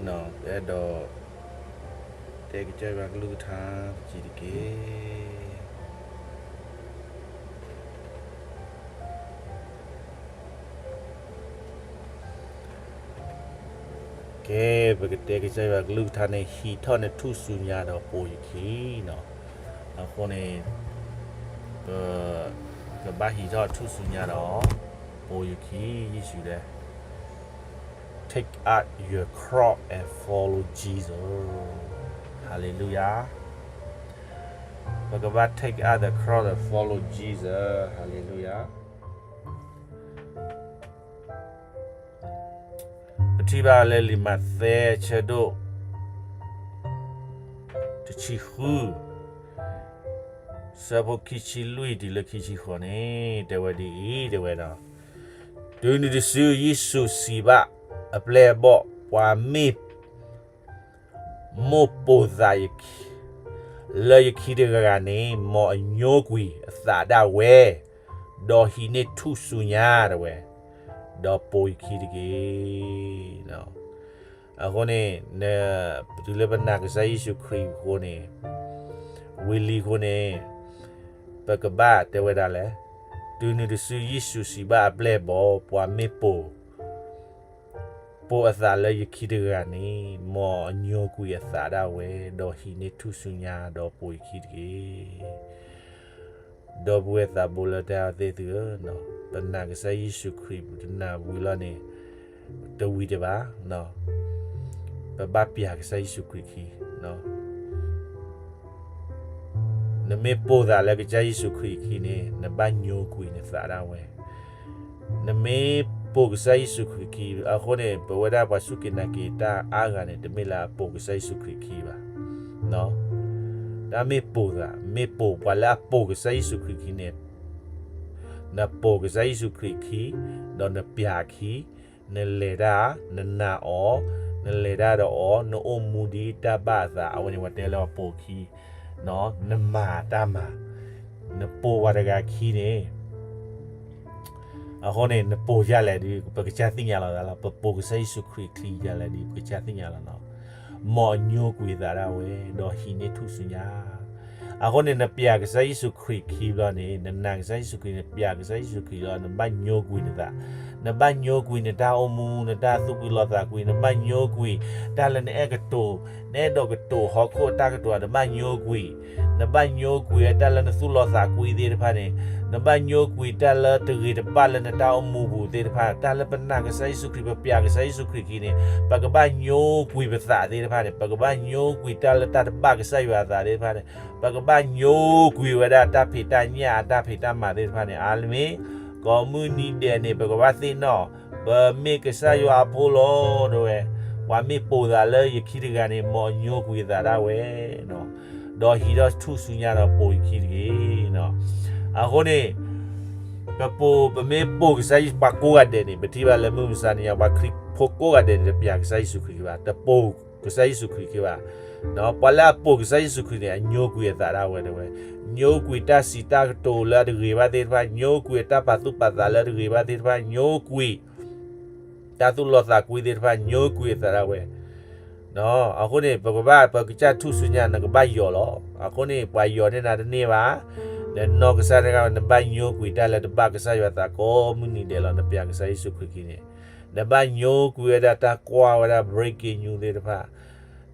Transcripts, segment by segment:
ပအဲၣ်ဒိးတဲကစၢ်ယွၤကလုၢ်ကထါတက့ၢ်တက့ၢ်. ကဲ, ပကတဲကစၢ်ယွၤကလုၢ်ကထါန့ၣ် ဟံးထီၣ်နထူၣ်စုညါဒီးပိာ်ယခံနီၤ. အဃိန့ၣ် ပကဘၣ်ဟံးထီၣ်ထူၣ်စုညါဒီး ပိာ်ယခံ, ယ့ၣ်ၡူးတဲ Take up your cross and follow Jesus. Hallelujah. ပကဘၣ် take up the cross and follow Jesus. Hallelujah. ပထံၣ်ဘၣ်လၢလံာ်မးသဲအဆၢဒိၣ်တဆံဃု, ဆၢဖိခံဆံလွံၢ်တုၤလၢခံဆံဃိးန့ၣ် တဲဝဲဒ်အံၤ, တဲဝဲဒၣ်, တုၤနုၤတစုယ့ၣ်ၡူးစံးဘၣ်အပျဲၢ်အဘီၣ်, ပှၤမ့ၢ် မိၢ်ပိာ်သး လၢယခံတဂၤဂၤန့ၣ် မ်အညိကွံာ်အသးဒၣ်ဝဲ, ဒီးဟံးန့ၢ်ထူၣ်စုညါ တဲဝဲ, ဒီးပိာ်ယခံတက့ၢ်. အဃိန့ၣ် တုၤလၢပနာ်ကစၢ်ယ့ၣ်ၡူးခရံာ်အဃိန့ၣ်, ဝံၤလံအဃိန့ၣ်, ပကဘၣ်တဲဝဲဒၣ်လဲၣ်, တုၤနုၤတစုယ့ၣ်ၡူးစံးဘၣ်အပျဲၢ်အဘီၣ်, ပှၤမ့ၢ်ပိာ် ပိာ်အသးလၢယခံတဂၤန့ၣ်, မ်အညိကွံာ်အသးဒၣ်ဝဲ, ဒီးဟံးန့ၢ်ထူၣ်စုညါ, ဒီးပိာ်ယခံတက့ၢ်. ဒီပုၢ်ဝဲၢ်သးဘိလၢတၢ်အဲၣ်သ့ၣ်သုဧၢ, ပနာ်ကစၢ်ယ့ၣ်ၡူးခရံာ် ပတနာ်ဝံၤလီၤန့ၣ်, တဝံၤတဘၣ်, ပဘၣ်ပျၢ်ကစၢ်ယ့ၣ်ၡူးခရံာ်ခံ နမ့ၢ်ပိာ်သးလၢကစၢ်ယ့ၣ်ၡူးခရံာ်အခံန့ၣ်, နဘၣ်ညိကွံာ်နသးဒၣ်ဝဲ. နမ့ၢ်ပိာ်ကစၢ်ယ့ၣ်ၡူးခရံာ်အခံ, အဃိန့ၣ် ပဝဲဒၣ်ပှၤစူၢ်က့ၤနာ်က့ၤတၢ်အါဂၤန့ၣ် တမ့ၢ်လၢအပိာ်ကစၢ်ယ့ၣ်ၡူးခရံာ်အခံဘၣ်. တၢ်မ့ၢ်ပိာ်သး, မ့ၢ်ပိာ်ပှၤလၢအပိာ်ကစၢ်ယ့ၣ်ၡူးခရံာ်အခံန့ၣ်, နပိာ်ကစၢ်ယ့ၣ်ၡူးခရံာ်အခံ, ဒီးနပျၢ်အခံ, နလဲၤတၢ်, နနာ်အီၤ, နလဲၤတၢ်ဒီးအီၤ, နအိၣ်မူဒ်တၢ်ဘၣ်အသး, အဝဲန့ၣ်ပှၤတဲလၢအပိာ်အခံ, နမၤတၢ်မၤ, နပိာ်ပှၤတဂၤခံန့ၣ်, အဃိန့ၣ် နပိာ်ဒ်လဲၣ်ဒီး ပကစၢ်သ့ၣ်ညါလီၤသးလီၤ. ပပိာ်ကစၢ်ယ့ၣ်ၡူးခရံာ်အခံဒ်လဲၣ်ဒီး ပကစၢ်သ့ၣ်ညါလီၤ. မ်အညိကွံာ်အသးဒၣ်ဝဲ, ဒီးဟံးန့ၢ်ထူၣ်စုညါ. အဃိန့ၣ် နပျၢ်ကစၢ်ယ့ၣ်ၡူးခရံာ်အခံဘျီန့ၣ်, နနာ်ကစၢ်ယ့ၣ်ၡူးခရံာ်, နပျၢ်ကစၢ်ယ့ၣ်ၡူးခရံာ်လီၤ, နဘၣ်ညိကွံာ်နသး, နဘၣ်ညိကွံာ်နတၢ်အိၣ်မူ, နတၢ်သူၣ်ဖှံသးညီ, နဘၣ်ညိကွံာ်တၢ်လၢနအဲၣ်ကတိၤ, နအဲၣ်ဒိးကတိၤဟီၣ်ခိၣ်အတၢ်ကတိၤ, နဘၣ်ညိကွံာ်, နဘၣ်ညိကွံာ်ဝဲတၢ်လၢနသူၣ်လီသးကွံသ့ၣ်တဖၣ်န့ၣ်, နဘၣ်ညိကွံာ်တၢ်လၢတဂ့ၤတဘၣ်လၢနတၢ်အိၣ်မူပူၤသ့ၣ်တဖၣ်, တၢ်လၢပနာ်ကစၢ်ယ့ၣ်ၡူးခရံာ်, ပပျၢ်ကစၢ်ယ့ၣ်ၡူးခရံာ်အခံန့ၣ်, ပကဘၣ်ညိကွံာ်ပသးသ့ၣ်တဖၣ်န့ၣ်, ပကဘၣ်ညိကွံာ်တၢ်လၢတၢ်တဘၣ်ကစၢ်ယွၤအသးသ့ၣ်တဖၣ်န့ၣ်, ပကဘၣ်ညိကွံာ်ဝဲဒၣ်တၢ်ဖံးတၢ်ညၣ်အတၢ်ဖံးတၢ်မၤသ့ၣ်တဖၣ်န့ၣ်, အါမ့ၢ်, ကိးမုၢ်နံၤဒဲးန့ၣ် ပကဘၣ်သ့ၣ်နီၣ်, ပမ့ၢ်ကစၢ်ယွၤအဖိလီၤ တဲဝဲ, ပှၤမ့ၢ်ပိာ်သးလၢယခံတဂၤန့ၣ် မ်အညိကွံာ်အသးဒၣ်ဝဲ ဒီးဟံးထီၣ်ထူၣ်စုညါဒီးပိာ်ယခံတဂ့ၤ. အဃိန့ၣ် ပပိာ်, ပမ့ၢ်ပိာ်ကစၢ်ယ့ၣ်ၡူး, ပှၤကိးဂၤဒဲးန့ၣ်, ပထံၣ်ဘၣ်လၢမုၢ်မဆါတနံၤညါ ပှၤခရံာ်ဖိကိးဂၤဒဲးန့ၣ် တပျၢ်ကစၢ်ယ့ၣ်ၡူးခရံာ်ဘၣ်, တပိာ်ကစၢ်ယ့ၣ်ၡူးခရံာ်ခံဘၣ်. ပှၤလၢအပိာ်ကစၢ်ယ့ၣ်ၡူးခရံာ်န့ၣ် အညိကွံာ်အသးဒၣ်ဝဲ တဲဝဲ, ညိကွံာ်တၢ်စံးတၢ်ကတိၤလၢအတဂ့ၤဘၣ်သ့ၣ်တဖၣ်, ညိကွံာ်တၢ်ပာ်သူၣ်ပာ်သးလၢအတဂ့ၤဘၣ်သ့ၣ်တဖၣ်, ညိကွံာ် တၢ်သူၣ်လီသးကွံသ့ၣ်တဖၣ်, ညိကွံာ်အသးဒၣ်ဝဲ. အဃိန့ၣ် ပကဘၣ်, ပကစၢ်ထူၣ်စုညါ နကဘၣ်ယီၤလီၤ. အဃိန့ၣ် ပှၤယီၤန့ၢ်နၤတန့ၢ်ဘၣ်. နနီၢ်ကစၢ်တဂၤ နဘၣ်ညိကွံာ်တၢ်လၢတဘၣ်ကစၢ်ယွၤအသးကိးမုၢ်နံၤဒဲးလီၤ. နပျၢ်ကစၢ်ယ့ၣ်ၡူးခရံာ်ခံန့ၣ်, နဘၣ်ညိကွံာ်ဝဲဒၣ်တၢ်ကွၢ်ဝဲဒၣ် breaking news သ့ၣ်တဖၣ်,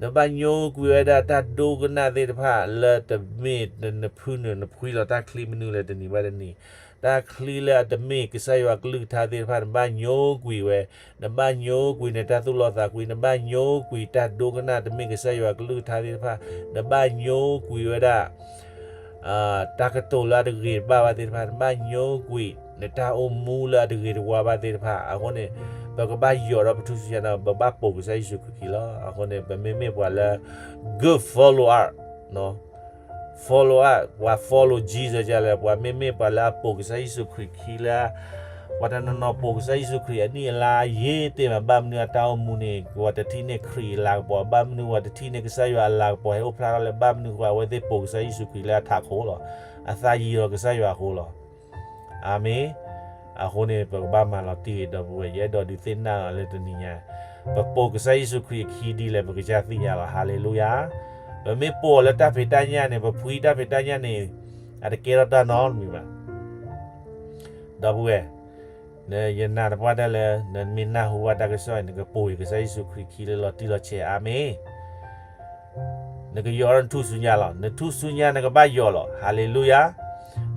နဘၣ်ညိကွံာ်ဝဲဒၣ်တၢ်ဒိကနၣ်သ့ၣ်တဖၣ် လၢတမ့ၢ်နဖုနုာ်နဖှံလီၤ တၢ်ချံမနုၤလဲၣ် တနံၤဘၣ်တနံၤ, တၢ်ချံလၢအတမ့ၢ်ကစၢ်ယွၤကလုၢ်ကထါသ့ၣ်တဖၣ် နဘၣ်ညိကွံာ်ဝဲ, နဘၣ်ညိကွံာ်နတၢ်သူၣ်လီသးကွံ, နဘၣ်ညိကွံာ်တၢ်ဒိကနၣ်တမ့ၢ်ကစၢ်ယွၤကလုၢ်ကထါသ့ၣ်တဖၣ်, နဘၣ်ညိကွံာ်ဝဲဒၣ် တၢ်ကတိၤလၢအတဂ့ၤတဘၣ်ဘၣ်သ့ၣ်တဖၣ်, နဘၣ်ညိကွံာ်နတၢ်အိၣ်မူလၢအတဂ့ၤတဝါဘၣ်သ့ၣ်တဖၣ်. အဃိန့ၣ် ပကဘၣ်ယီၤဒီးပထူၣ်စုညါဒီး ပဘၣ်ပိာ်ကစၢ်ယ့ၣ်ၡူးခရံာ်ခံလီၤ. အဃိန့ၣ် ပမ့မ့ၢ်ပှၤလၢ good follower, follower, ပှၤ follow Jesus ဒ်လဲၣ်, ပှၤမ့မ့ၢ်ပှၤလၢအပိာ်ကစၢ်ယ့ၣ်ၡူးခရံာ်ခံလၢ ပှၤတနီၤနီၤပိာ်ကစၢ်ယ့ၣ်ၡူးခရံာ်အနံၣ်အလါယံာ်တ့ၢ်မး, ဘၣ်မနုၤအတၢ်အိၣ်မူန့ၣ် ပှၤတထံၣ်န့ၢ်ခရံာ်အလၤကပီၤ, ဘၣ်မနုၤပှၤတထံၣ်န့ၢ်ကစၢ်ယွၤအလၤကပီၤဟဲအိၣ်ဖျါထီၣ်လဲၣ်, ဘၣ်မနုၤပှၤအဝဲသ့ၣ်ပိာ်ကစၢ်ယ့ၣ်ၡူးခရံာ်လၢအထးခိၣ်လီၤ, အသးယံၤလီၤကစၢ်ယွၤအဃိလီၤ. အၤမ့ၣ်. အဃိန့ၣ် ပကဘၣ်မၤလီၤတံၢ်ဒီပုၢ်ဝဲၢ်, ယအဲၣ်ဒိးဒုးသ့ၣ်နီၣ်လၢတနံၤညါ ပပိာ်ကစၢ်ယ့ၣ်ၡူးခရံာ်အခံဒ်လဲၣ် ပကစၢ်သ့ၣ်ညါလီၤ. ဟါလ့လူယၤ. ပမ့ၢ်ပိာ်အီၤလၢတၢ်ဖံးတၢ်ညၣ်န့ၣ် ပဖှံတၢ်ဖံးတၢ်ညၣ်န့ၣ် အတကဲထီၣ်တၢ်နီတမံၤဘၣ်. ဒီပုၢ်ဝဲၢ်, ယနာ်သပှၢ်တၢၢ်လၢ နမ့ၢ်နၢ်ဟူဘၣ်တၢ်ကစီၣ်အံၤ နကပိာ်ကစၢ်ယ့ၣ်ၡူးခရံာ်ခံလၢလီၤတံၢ်လီၤဆဲး. အၤမ့ၣ်. နကယီၤထူၣ်ဆူညါလီၤ. နထူၣ်ဆူညါနကဘၣ်ယီၤလီၤ. ဟါလ့လူယၤ.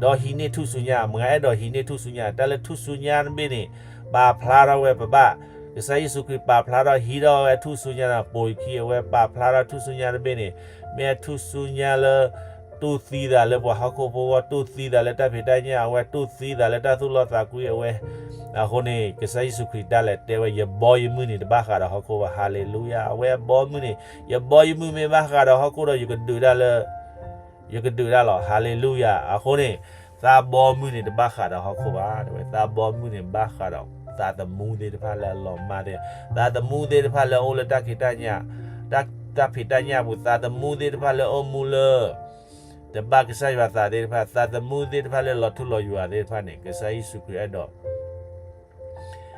ဒီးဟံးန့ၢ်ထူၣ်ဆူညါ, မ့ၢ်အဲၣ်ဒိးဟံးန့ၢ်ထူၣ်ဆူညါ, တၢ်လၢထူၣ်ဆူညါတဘ့ၣ်န့ၣ် ပာ်ဖျါထီၣ်ဝဲပဘၣ်, ကစၢ်ယ့ၣ်ၡူးခရံာ်ပာ်ဖျါထီၣ်ဟံးထီၣ်ဝဲထူၣ်ဆူညါဒီး ပိာ်ယခံအဝဲပာ်ဖျါထီၣ်ထူၣ်ဆူညါတဘ့ၣ်န့ၣ်, မ့ၢ်အထူၣ်ဆူညါလၢ တူၢ်သံသးလၢပှၤဟီၣ်ခိၣ်ဖိအဂီၢ်, တူၢ်သံသးလၢတၢ်ဖံးတၢ်ညၣ်အဝဲ, တူၢ်သံသးလၢတၢ်သူၣ်လီသးကွံအဝဲ. အဃိန့ၣ် ကစၢ်ယ့ၣ်ၡူးခရံာ်တၢ်လဲၤတဲဝဲ ယဘီယမုၢ်န့ၣ်တဘၣ်ဃးဒီးဟီၣ်ခိၣ်ဘၣ်. ဟါလ့လူယၤ. အဝဲအဘီမုၢ်န့ၣ်, ယဘီယမုၢ်မ့ၢ်ဘၣ်ဃးဒီးဟီၣ်ခိၣ်ဒီး ယကဒုးတၢ်လၢ ယကဒုးတၢ်လီၤ. ဟါလ့လူယၤ. အဃိန့ၣ် သးဘီမုၢ်န့ၣ်တဘၣ်ဃးဒီးဟီၣ်ခိၣ်ဘၣ်. တဝဲ သးဘီမုၢ်န့ၣ်ဘၣ်ဃးဒီးသးသမူသ့ၣ်တဖၣ်လၢအလီၤမၢ်သ့ၣ်, သးသမူသ့ၣ်တဖၣ်လၢအအိၣ်လၢတၢ်ဖံးတၢ်ညၣ်, တၢ်ဖံးတၢ်ညၣ်အပူၤ, သးသမူသ့ၣ်တဖၣ်လၢအအိၣ်မူလၢ တဘၣ်ကစၢ်ယွၤသးသ့ၣ်တဖၣ်, သးသမူသ့ၣ်တဖၣ်လၢလီၤထူလီၤယိာ်သ့ၣ်တဖၣ်န့ၣ် ကစၢ်ယ့ၣ်ၡူးခရံာ်အဲၣ်ဒိး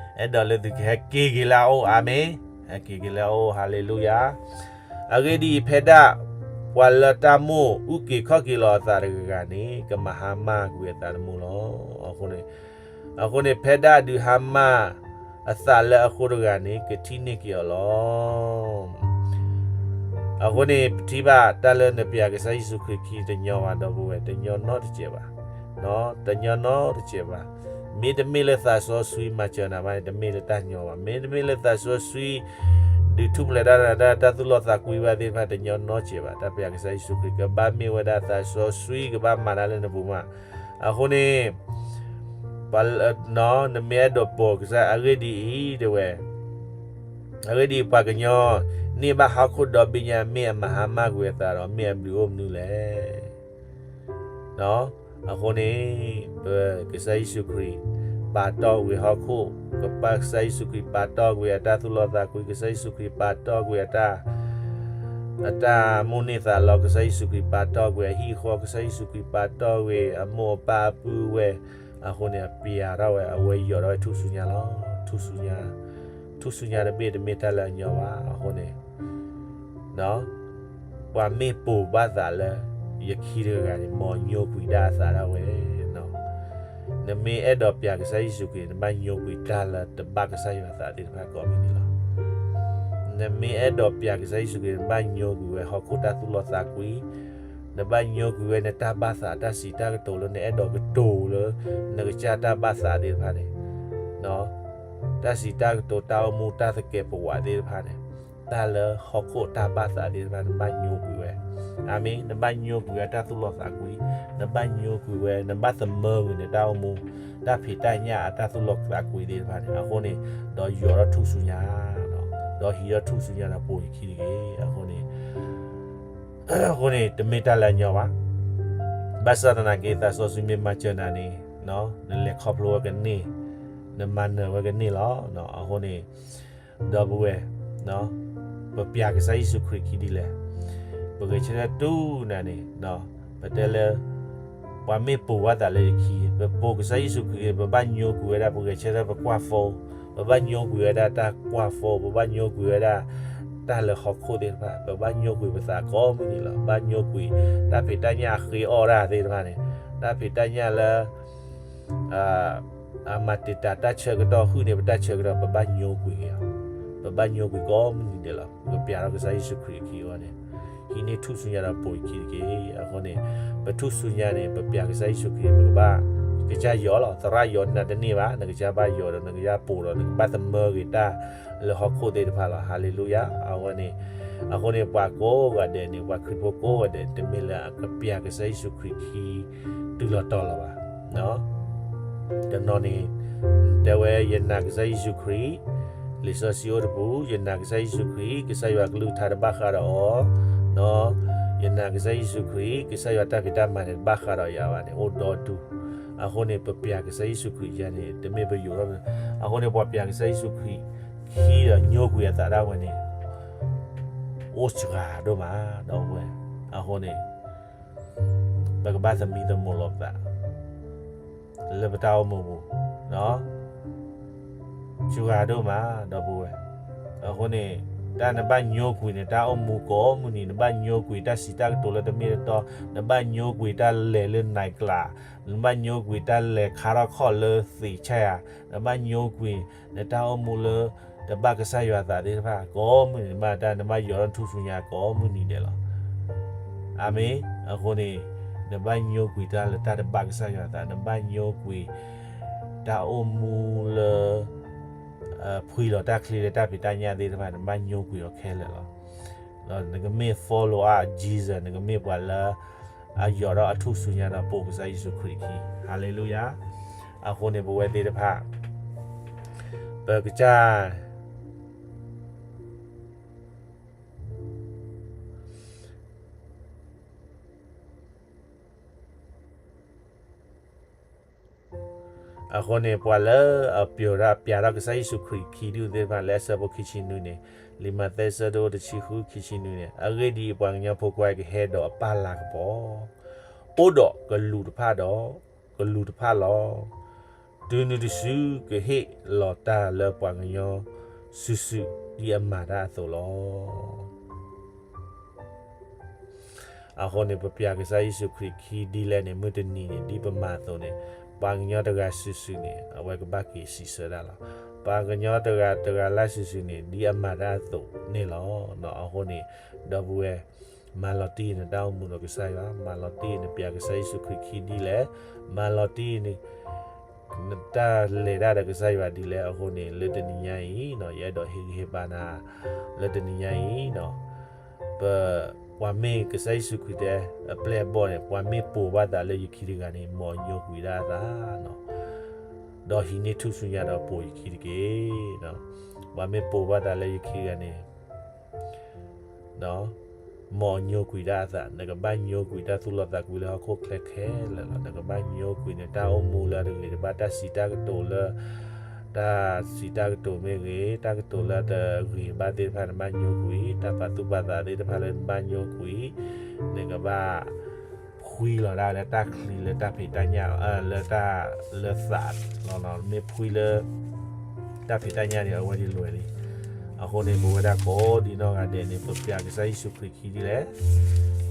အဲၣ်ဒိးလၢသုကဟဲက့ၤက့ၤလၢအအိၣ်. အၤမ့ၣ်. ဟဲက့ၤက့ၤလၢအအိၣ်. ဟါလ့လူယၤ. အဂ့ၢ်ဒ်အံၤ, ဖဲဒၣ် ပှၤလၢတၢ်မိၣ်အုၣ်က့ၤခီၣ်က့ၤလီၤအသးတဂၤဂၤန့ၣ် ကမၤဟါမၢ်ကွံာ်အသးသမူလီၤ. အဃိန့ၣ်, အဃိန့ၣ် ဖဲဒၣ်ဒုးဟါမၢ်အသးလၢအဃိတဂၤန့ၣ် ကထံၣ်န့ၢ်က့ၤအီၤလီၤ. အဃိန့ၣ် ပထံၣ်ဘၣ်တၢ်လၢနပျၢ်ကစၢ်ယ့ၣ်ၡူးခရံာ်ခံတညီဘၣ် ဒီပုၢ်ဝဲၢ်, တညီနီတစဲးဘၣ်. တညီနီတစဲးဘၣ်. မ့တမ့ၢ်လၢသးစီဆှံမၤစၢၤနၤဘၣ်န့ၣ် တမ့ၢ်လၢတၢ်ညီဘၣ်. မ့တမ့ၢ်လၢသးစီဆှံ ဒုးထူၣ်ဖျဲးတၢ်နၤတၢ် တၢ်သူၣ်လီသးကွံဘၣ်သ့ၣ်တဖၣ် တညီနီတစဲးဘၣ်. တၢ်ပျၢ်ကစၢ်ယ့ၣ်ၡူးခရံာ်ကဘၣ်မ့ၢ်ဝဲဒၣ်သးစီဆှံကဘၣ်မၤတၢ်လၢနပူၤမး. အဃိန့ၣ် ပှၤလၢ နမ့ၢ်အဲၣ်ဒိးပိာ်ကစၢ်အဂ့ၢ်ဒ်အံၤ တဲဝဲ, အဂ့ၢ်ဒ်အံၤ ပှၤကညီန့ၢ်ဘၣ်ဟီၣ်ခိၣ်ဒီဘ့ၣ်ညါ မ့ၢ်အမၤဟါမၢ်ကွံာ်အသးဒီး မ့ၢ်အဘျုးအိၣ်မနုၤလဲၣ်. အဃိန့ၣ် ပကစၢ်ယ့ၣ်ၡူးခရံာ် ပာ်တီၢ်ကွံာ်ဟီၣ်ခိၣ်, ကပၢ်ကစၢ်ယ့ၣ်ၡူးခရံာ်ပာ်တီၢ်ကွံာ်အတၢ်သူၣ်လီသးကွံ, ကစၢ်ယ့ၣ်ၡူးခရံာ်ပာ်တီၢ်ကွံာ်အတၢ် အတၢ်မိၣ်န့ၢ်သးလီ, ကစၢ်ယ့ၣ်ၡူးခရံာ်ပာ်တီၢ်ကွံာ်အဟံၣ်အဃီ, ကစၢ်ယ့ၣ်ၡူးခရံာ်ပာ်တီၢ်ကွံာ်အမိၢ်အပၢ်အပုၢ်ဝဲၢ်, အဃိန့ၣ် အပျၢ်ထီၣ်ဝဲ အဝဲယီၤထီၣ်ဝဲထူၣ်စုညါလီၤ. ထူၣ်စုညါ, ထူၣ်စုညါတဘ့ၣ်တမ့ၢ်တၢ်လၢအညီဘၣ်. အဃိန့ၣ် ပှၤမ့ၢ်ပိာ်ဘၣ်သးလၢ ယခံတဂၤဂၤန့ၣ် မ်အညိကွံာ်ဒၣ်အသးဒၣ်ဝဲ. နမ့ၢ်အဲၣ်ဒိးပျၢ်ကစၢ်ယ့ၣ်ၡူးခရံာ် နဘၣ်ညိကွံာ်တၢ်လၢတဘၣ်ကစၢ်ယွၤသးသ့ၣ်တဖၣ်ကိးမုၢ်နံၤလီၤ. နမ့ၢ်အဲၣ်ဒိးပျၢ်ကစၢ်ယ့ၣ်ၡူးခရံာ် နဘၣ်ညိကွံာ်ဝဲဟီၣ်ခိၣ်တၢ်သူၣ်လီသးကွံ, နဘၣ်ညိကွံာ်ဝဲနတၢ်ဘၣ်သး တၢ်စံးတၢ်ကတိၤလၢနအဲၣ်ဒိးကတိၤလၢ နကစၢ်တၢ်ဘၣ်သးသ့ၣ်တဖၣ်န့ၣ် တၢ်စံးတၢ်ကတိၤ တၢ်အိၣ်မူ တၢ်သကဲးပဝးသ့ၣ်တဖၣ်န့ၣ်, တၢ်လၢဟီၣ်ခိၣ်တၢ်ဘၣ်သးသ့ၣ်တဖၣ် နဘၣ်ညိကွံာ်ဝဲ. အၤမ့ၣ်. နဘၣ်ညိကွံာ်ဝဲတၢ်သူၣ်လီသးကွံ, နဘၣ်ညိကွံာ်ဝဲ, နဘၣ်သမၢကွံာ်နတၢ်အိၣ်မူ, တၢ်ဖံးတၢ်ညၣ်အတၢ်သူၣ်လီသးကွံသ့ၣ်တဖၣ်န့ၣ် အဃိန့ၣ်, ဒီးယီၤထီၣ်ထူၣ်စုညါ, ဒီးဟံးထီၣ်ထူၣ်စုညါဒီးပိာ်ယခံတဂ့ၤ. အဃိန့ၣ် အဃိန့ၣ် တမ့ၢ်တၢ်လၢအညီဘၣ်. ဘၣ်ဆၣ်သနာ်က့ သးစီဆှံမ့ၢ်မၤစၢၤနၤန့ၣ်, နလဲၤခီဖျိဝဲကန့ၢ်, နမၤနၢၤဝဲကန့ၢ်လီၤ. အဃိန့ၣ်, ဒီပုၢ်ဝဲၢ်, ပပျၢ်ကစၢ်ယ့ၣ်ၡူးခရံာ်ခံဒ်လဲၣ်. ပဂဲၤဆၢထၢၣ်တူၢ်နၤန့ၣ်, ပတဲလၢ ပှၤမ့ၢ်ပိာ်ဘၣ်သးလၢယခံ, ပပိာ်ကစၢ်ယ့ၣ်ၡူးခရံာ် ပဘၣ်ညိကွံာ်ဝဲဒၣ် ပဂဲၤဆၢထၢၣ်ပကွၢ်ဖိ, ပဘၣ်ညိကွံာ်ဝဲဒၣ်တၢ်ကွၢ်ဖိ, ပဘၣ်ညိကွံာ်ဝဲဒၣ် တၢ်လၢဟီၣ်ခိၣ်သ့ၣ်တဖၣ်, ပဘၣ်ညိကွံာ်ပသးကိးမုၢ်နံၤလီၤ. ပဘၣ်ညိကွံာ် တၢ်ဖံးတၢ်ညၣ်အဃ့အီၣ်တၢ်သ့ၣ်တဖၣ်န့ၣ်, တၢ်ဖံးတၢ်ညၣ်လၢ အမၤတံာ်တာ်တၢ်ဆၢကတီၢ် ဟုၣ်န့ၢ်ပတၢ်ဆၢကတီၢ် ပဘၣ်ညိကွံာ်က့ၤအီၤ, ပဘၣ်ညိကွံာ်ကိးမုၢ်နံၤဒဲးလီၤ. ပကပျၢ်ထီၣ်ကစၢ်ယ့ၣ်ၡူးခရံာ်အခံအဂီၢ်န့ၣ်, ဟံးန့ၢ်ထူၣ်စုညါဒီးပိာ်ယခံတက့ၢ်. အဃိန့ၣ်, ပထူၣ်စုညါန့ၣ် ပပျၢ်ကစၢ်ယ့ၣ်ၡူးခရံာ် ပကဘၣ် ကစၢ်ယီၤလီၤ. သရၣ်ယီၤနၤတန့ၢ်ဘၣ်, နကစၢ်ဘၣ်ယီၤဒီး နကစၢ်ပိာ်ဒီး နကဘၣ်သမၢကွံာ်တၢ်လၢဟီၣ်ခိၣ်သ့ၣ်တဖၣ်လီၤ. ဟါလ့လူယၤ. အဝဲန့ၣ်, အဃိန့ၣ် ပှၤကိးဂၤဒဲးန့ၣ်, ပှၤခရံာ်ဖိကိးဂၤဒဲး တမ့ၢ်လၢအကပျၢ်ကစၢ်ယ့ၣ်ၡူးခရံာ်ခံ တုၤလီၤတီၤလီၤဘၣ်. တနီၤန့ၣ် တဲဝဲ ယနာ်ကစၢ်ယ့ၣ်ၡူးခရံာ်, လံာ်စီဆှံအိၣ်တပူၤ, ယနာ်ကစၢ်ယ့ၣ်ၡူးခရံာ်, ကစၢ်ယွၤကလုၢ်ကထါတဘၣ်ဃးဒီးအီၤ, ယနာ်ကစၢ်ယ့ၣ်ၡူးခရံာ်, ကစၢ်ယွၤတၢ်ဖံးတၢ်မၤန့ၣ် တဘၣ်ဃးဒီးယၤဘၣ်န့ၣ် အိၣ်ဒီဒူၣ်. အဃိန့ၣ် ပပျၢ်ကစၢ်ယ့ၣ်ၡူးခရံာ်ယဲန့ၣ် တမ့ၢ်ပယိၤထီၣ်. အဃိန့ၣ် ပှၤပျၢ်ကစၢ်ယ့ၣ်ၡူးခရံာ်ခံဒီးညိကွံာ်အသးဒၣ်ဝဲန့ၣ် အိၣ်စှၤဒိၣ်မး ဒီပုၢ်ဝဲၢ်. အဃိန့ၣ် ပကဘၣ်သမံသမိးလီၤပသး လၢပတၢ်အိၣ်မူပူၤ စှၤဒိၣ်မး ဒီပုၢ်ဝဲၢ်. အဃိန့ၣ် တၢ်နဘၣ်ညိကွံာ်န့ၣ် တၢ်အိၣ်မူကိးမုၢ်နံၤ, နဘၣ်ညိကွံာ်တၢ်စံးတၢ်ကတိၤလၢတမ့ၢ်တတီ, နဘၣ်ညိကွံာ်တၢ်လဲၤလၢ night club, နဘၣ်ညိကွံာ်တၢ်လဲၤခါထီၣ်ခီၣ်လၢသ့ၣ်ဆဲဧါ, နဘၣ်ညိကွံာ်နတၢ်အိၣ်မူလၢ တဘၣ်ကစၢ်ယွၤသးသ့ၣ်တဖၣ် ကိးမုၢ်နံၤ နဘၣ်တၢ် နဘၣ်ယိးထီၣ်ထူၣ်စုညါကိးမုၢ်နံၤဒဲးလီၤ. အၤမ့ၣ်. အဃိန့ၣ် နဘၣ်ညိကွံာ်တၢ်လၢတၢ်တဘၣ်ကစၢ်ယွၤသး, နဘၣ်ညိကွံာ် တၢ်အိၣ်မူလၢ ဖှံလီၤတၢ်ချံလၢတၢ်ဖံးတၢ်ညၣ်သ့ၣ်တဖၣ် နဘၣ်ညိကွံာ်အီၤခဲလၢာ်လီၤ. နကမ့ၢ် follow up Jesus, နကမ့ၢ်ပှၤလၢ အယိးထီၣ်အထူၣ်စုညါဒီးပိာ်ကစၢ်ယ့ၣ်ၡူးခရံာ်အခံ. ဟါလ့လူယၤ. အဃိန့ၣ် ပဝဲသ့ၣ်တဖၣ် ပကစၢ် အဃိန့ၣ် ပှၤလၢအပျိာ်ဒီးပျၢ်ထီၣ်ကစၢ်ယ့ၣ်ၡူးခရံာ်ခံဒူၣ်သ့ၣ်တဖၣ် လၢအဆၢဖိခံဆံနွံန့ၣ်, လံာ်မးသဲဆၢဒိၣ်တဆံဃုခံဆံနွံန့ၣ်, အဂ့ၢ်ဒ်အံၤ, ပှၤကညီဖိခွါကဟဲဒီးအပၢ်လၤကပီၤ, အိၣ်ဒီးကလူးတဖၣ်ဒီး ကလူးတဖၣ်လီၤ. တုၤနုၤတစုကဟ့ၣ်လီၤတၢ်လၢပှၤကညီစုာ်စုာ် ဒ်အမၤတၢ်အသိးလီၤ. အဃိန့ၣ် ပပျၢ်ကစၢ်ယ့ၣ်ၡူးခရံာ်ခံဒ်လဲၣ်န့ၣ် မုၢ်တနံၤန့ၣ် ဒ်ပမၤအသိးန့ၣ် ပှၤကညီတဂၤစုာ်စုာ်န့ၣ် အဝဲကဘၣ်က့ၤစံးဆၢဒၣ်လီၤ. ပှၤကညီတဂၤတဂၤလၢစုာ်စုာ်န့ၣ် ဒ်အမၤတၢ်အသိးန့ၣ်လီၤ. အဃိန့ၣ် ဒီပုၢ်ဝဲၢ် မၤလီၤတံၢ်နတၢ်အိၣ်မူဒီးကစၢ်ယွၤ, မၤလီၤတံၢ်နပျၢ်ကစၢ်ယ့ၣ်ၡူးခရံာ်ခံဒ်လဲၣ်, မၤလီၤတံၢ် နတၢ်လဲၤတၢ်ဒီးကစၢ်ယွၤဒ်လဲၣ်. အဃိန့ၣ် လၢတနံၤညါအံၤ ယအဲၣ်ဒိးဟ့ၣ်ဂံၢ်ဟ့ၣ်ဘါနၤ လၢတနံၤညါအံၤ ပ ပှၤမ့ၢ်ကစၢ်ယ့ၣ်ၡူးခရံာ်တဲအပျဲၢ်အဘီၣ်န့ၣ် ပှၤမ့ၢ်ပိာ်ဘၣ်သးလၢယခံတဂၤန့ၣ် မ်အညိကွံာ်ဒၣ်အသး ဒီးဟံးန့ၢ်ထူၣ်စုညါဒီးပိာ်ယခံတက့ၢ်. ပှၤမ့ၢ်ပိာ်ဘၣ်သးလၢယခံတဂၤန့ၣ် မ်အညိကွံာ်ဒၣ်အသး, နကဘၣ်ညိကွံာ်တၢ်သူၣ်လီသးကွံလၢဟီၣ်ခိၣ်ချၢခဲလၢာ်လီၤ. နကဘၣ်ညိကွံာ်နတၢ်အိၣ်မူလၢအတဂ့ၤတဘၣ်, တၢ်စံးတၢ်ကတိၤလၢ တၢ်စံးတၢ်ကတိၤမ့ၢ်ဂ့ၤ, တၢ်ကတိၤလၢအတဂ့ၤဘၣ်သ့ၣ်တဖၣ် နဘၣ်ညိကွံာ်, တၢ်ပာ်သူၣ်ပာ်သးသ့ၣ်တဖၣ်လၢနဘၣ်ညိကွံာ်, နကဘၣ် ဖှံလီၤဒၣ်လၢတၢ်ချံလၢတၢ်ဖံးတၢ်ညၣ် လၢတၢ်လၢသးလီၤ. မ့ၢ်ဖှံလၢ တၢ်ဖံးတၢ်ညၣ်န့ၣ် အဝဲန့ၣ်လွဲၢ်လံ. အဃိန့ၣ် ပဝဲဒၣ်ကိးဒံနီၢ်ဂၤဒဲးန့ၣ် ပပျၢ်ကစၢ်ယ့ၣ်ၡူးခရံာ်ခံဒ်လဲၣ်,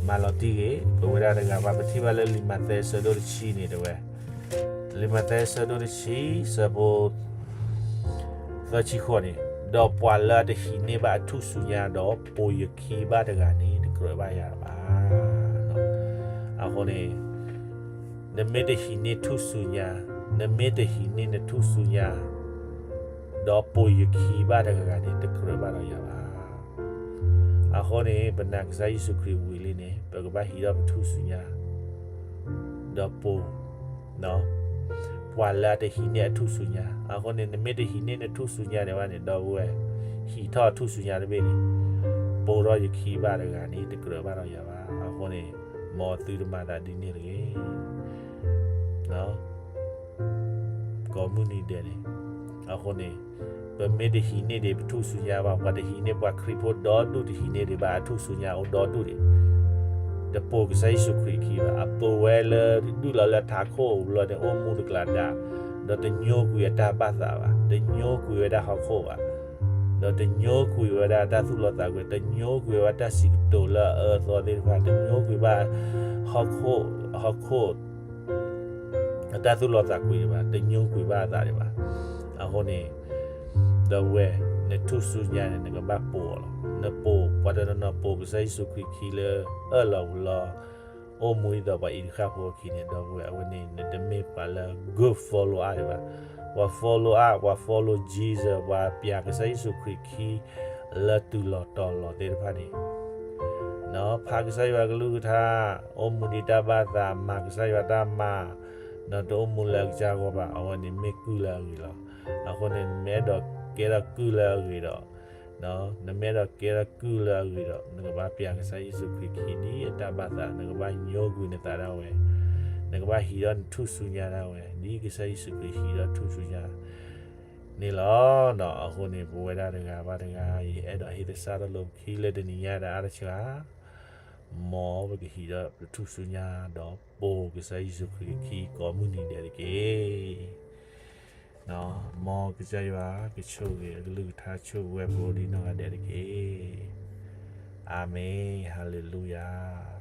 မၤလီၤတံၢ်ဂ့ၤ ပဝဲဒၣ်တဂၤဘၣ်. ပထံၣ်ဘၣ်လၢလံာ်မးသဲဆၢဒိၣ်တဆံန့ၣ်တဲဝဲ, လံာ်မးသဲဆၢဒိၣ်တဆံ ဆၢဖိ သၢဆံဃိးန့ၣ်, ဒီးပှၤလၢအတဟံးန့ၢ်ဘၣ်အထူၣ်စုညါဒီးပိာ်ယခံဘၣ်တဂၤန့ၣ် တကြၢးဘၣ်ယၤဘၣ်. အဃိန့ၣ် နမ့ၢ်တဟံးန့ၢ်ထူၣ်စုညါ, နမ့ၢ်တဟံးန့ၢ်နထူၣ်စုညါ ဒီးပိာ်ယခံဘၣ်တဂၤန့ၣ် တကြၢးဘၣ်ဒီးယၤဘၣ်. အဃိန့ၣ် ပနာ်ကစၢ်ယ့ၣ်ၡူးခရံာ်ဝံၤလံန့ၣ် ပကဘၣ်ဟံးထီၣ်ပထူၣ်စုညါ ဒီးပိာ် ပှၤလၢအတဟံးန့ၢ်အထူၣ်စုညါ. အဃိန့ၣ် နမ့ၢ်တဟံးန့ၢ်နထူၣ်စုညါဒံးဘၣ်န့ၣ် ဒီပုၢ်ဝဲၢ်, ဟံးထီၣ်အထူၣ်စုညါတဘ့ၣ်န့ၣ်, ပိာ်ထီၣ်ယခံဘၣ်တဂၤန့ၣ် တကြၢးဘၣ်ဒီးယၤဘၣ်. အဃိန့ၣ် မ်သုတမၤသးဒ်န့ၣ်တဂ့ၤ. ကိးမုၢ်နံၤဒဲးန့ၣ်, အဃိန့ၣ် ပမ့ၢ်တဟံးန့ၢ်ဒံးပထူၣ်စုညါဘၣ်, ပှၤတဟံးန့ၢ်ပှၤခရံာ်ဖိဒီဒူၣ်တဟံးန့ၢ်ဒံးဘၣ်အထူၣ်စုညါအိၣ်ဒီဒူၣ်န့ၣ်, တပိာ်ကစၢ်ယ့ၣ်ၡူးခရံာ်အခံဘၣ်. အပိာ်ဝဲလၢဒုၣ်လီၤလၢထးခိၣ်အဘျီန့ၣ် အိၣ်မူတကျးဒၣ်, ဒီးတညိကွံာ်အတၢ်ဘၣ်သးဘၣ်, တညိကွံာ်ဝဲဒၣ်ဟီၣ်ခိၣ်ဘၣ်, ဒီးတညိကွံာ်ဝဲဒၣ်တၢ်သူၣ်လီသးကွံ, တညိကွံာ်ဝဲတၢ်စံးကတိၤလၢအအၢအသီသ့ၣ်တဖၣ်, တညိကွံာ်ဘၣ်ဟီၣ်ခိၣ်, ဟီၣ်ခိၣ် အတၢ်သူၣ်လီသးကွံဒံးဘၣ်, တညိကွံာ်ဘၣ်အသးဒံးဘၣ်. အဃိန့ၣ် ဒီပုၢ်ဝဲၢ်, နထူၣ်စုညါန့ၣ် နကဘၣ်ပိာ်အီၤလီၤ. နပိာ်, ပှၤတနီၤနီၤပိာ်ကစၢ်ယ့ၣ်ၡူးခရံာ်ခံလၢအၢၣ်လီၤဝံၤလီၤ, အိၣ်မူဒ်သိးပှၤအံၤတဃၣ်ဖိအခံန့ၣ် ဒီပုၢ်ဝဲၢ်, အဝဲန့ၣ် နတမ့ၢ်ပှၤလၢ good follower ဒံးဘၣ်. ပှၤ follow up, ပှၤ follow Jesus, ပှၤပျၢ်ကစၢ်ယ့ၣ်ၡူးခရံာ်ခံ လၢတုၤလီၤတီၤလီၤသ့ၣ်တဖၣ်န့ၣ် ဖးကစၢ်ယွၤကလုၢ်ကထါ, အိၣ်မူဒ်တၢ်ဘၣ်သး, မၤကစၢ်ယွၤတၢ်မၤ, ဒီးတအိၣ်မူလၢအကစၢ်အဂီၢ်ဘၣ်, အဝဲန့ၣ်မ့ၢ်ကုၢ်လၢအဂ့ၤလီၤ. အဃိန့ၣ် နမ့ၢ်အဲၣ်ဒိးကဲထီၣ်ကုၢ်လၢအဂ့ၤဒီး, နမ့ၢ်အဲၣ်ဒိးကဲထီၣ်ကုၢ်လၢအဂ့ၤဒီး နကဘၣ်ပျၢ်ကစၢ်ယ့ၣ်ၡူးခရံာ်ခံဒ်အတၢ်ဘၣ်သး, နကဘၣ်ညိကွံာ်နသးဒၣ်ဝဲ, နကဘၣ်ဟံးထီၣ်နထူၣ်စုညါဒၣ်ဝဲ ဒ်ကစၢ်ယ့ၣ်ၡူးခရံာ်ဟံးထီၣ်ထူၣ်စုညါ န့ၣ်လီၤ. အဃိန့ၣ် ပဝဲဒၣ်တဂၤဘၣ်တဂၤ ယအဲၣ်ဒိးဟ့ၣ်သဆၣ်ထီၣ်လိာ်ပခံလၢတနံၤညါဒီးအါတဆှး, မ်ပကဟံးထီၣ်ပထူၣ်စုညါဒီးပိာ်ကစၢ်ယ့ၣ်ၡူးခရံာ်အခံကိးမုၢ်နံၤဒဲးတက့ၢ်. မ်ကစၢ်ယွၤကဆိၣ်ဂ့ၤအကလုၢ်ကထါဆိၣ်ဂ့ၤဝဲပှၤဒ်နီၢ်ဂၤဒဲးတက့ၢ်. အၤမ့ၣ်, ဟၤလ့လူယၤ.